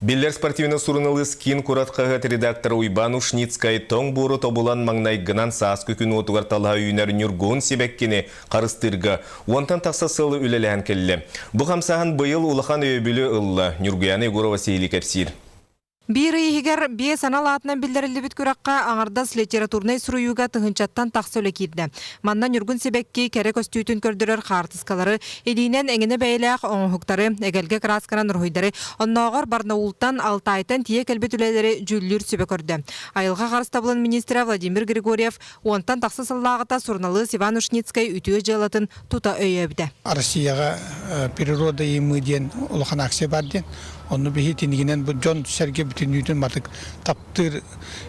Биллэр спортивнай суруналыыс Киин куорат хаһыат редактора Уйбаан Ушницкай тоҥ буору тобулан маҥнайгынан сааскы күн уотугар талаһа үүнэр ньургуһун сибэккини харыстыырга уонтан тахса сыл үлэлэһэн кэллэ. Бу хамсааһын быйыл улахан өйөбүлү ылла, Ньургуйаана Егорова сиһилии кэпсиир. Биир ый иһигэр биэс анал аатынан биллэриллибит күрэххэ аҥардас литературнай суруйууга тыһыынчаттан тахса үлэ киирдэ. Манна ньургун сибэкки кэрэ көстүүтүн көрдөрөр хаартыскалары, илиинэн эҥинэ бэйэлээх оҥоһуктары, эгэлгэ кыраасканан уруһуйдары, оннооҕор Барнаултан, Алтайтан тиийэ кэлбит үлэлэри дьүүллүүр сүбэ көрдө. Айылҕа харыстабылын министрэ Владимир Григорьев уонтан тахса сыллааҕыта суруналыыс Иван Ушницкай үтүө дьыалатын тута өйөөбүтэ. Россияҕа «Природа и мы» диэн улахан акция бар диэн. Онно биһи тинигинэн бу дьон-сэргэ бүтүннүүтүн матык таптыыр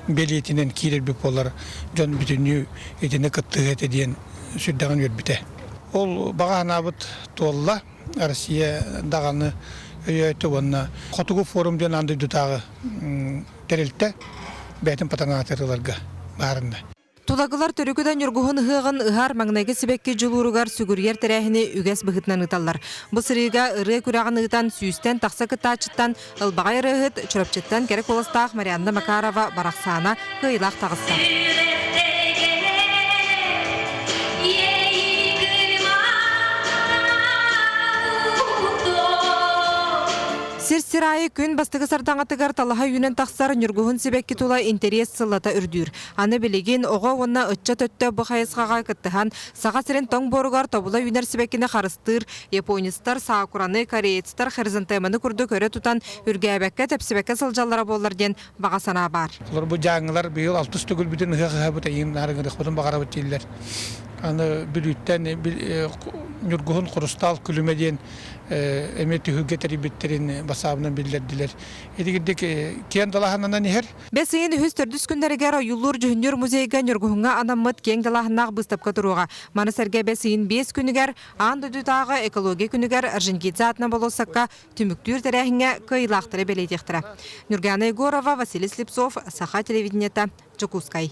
бэлиэтинэн киирэрбит буолар дьон бүтүннүү итини кыттыһыа этэ диэн сүрдэҕин үөрбүтэ. Ол баҕа санаабыт туолла. Россия даҕаны өйөөтө уонна Хотугу форум диэн аан дойдутааҕы тэрилтэ бэйэтин патронатыгар ыларга баарынна. Тулагылар төрүкү да ньургуһун ыһыаҕын ыһар маҥнайгы сибэкки дьулууругар сүгүрүйэр тэрээһини үгэс быһыытынан ыыталлар. Бу сырыыга ырыа күрэҕин ыытан сүүстэн тахса кыттааччыттан ылбаҕай ырыаһыт Чурапчыттан кэрэ куоластаах Марианна Макарова Барахсаана кыайыылаах таҕыста. Сир-сир аайы күн бастакы сардаҥатыгар талаһа үүнэн тахсар ньургуһун сибэкки тула интэриэс сыллата үрдүүр. Аны билигин оҕо уонна ыччат өттө бу хайысхаҕа кыттыһан, Саха сирин тоҥ буоругар тобула үүнэр сибэккини харыстыыр японецтар сакураны, кореецтар хризантеманы курдук өрө тутан, үргээбэккэ, тэпсибэккэ сылдьаллара буоллар диэн баҕа санаа баар. Олор бу дьааҥылар быйыл алтыс төгүлбүтүн ыһыах ыһабыт эйигин наар ыҥырыахпытын баҕарабыт дииллэр. Аны Бүлүүттэн Ньургуһун Хурустаал күлүмэ диэн эмиэ түһүлгэ тэрийбиттэрин бассаабынан биллэрдилэр. Итигирдик киэн далааһыннанан иһэр. Бэс ыйын үһүс-төрдүс күннэригэр ойуулуур-дьүһүннүүр музейга Ньургуһуҥҥа анаммыт киэҥ далааһыннаах быыстапка туруоҕа. Маны сэргэ бэс ыйын биэс күнүгэр Аан дойдутааҕы экология күнүгэр Орджоникидзе аатынан болуоссакка түмүктүүр тэрээһиҥҥэ кыайыылаахтары бэлиэтиэхтэрэ. Ньургуяна Егорова, Василий Слепцов, Саха телевидениета, Дьокуускай.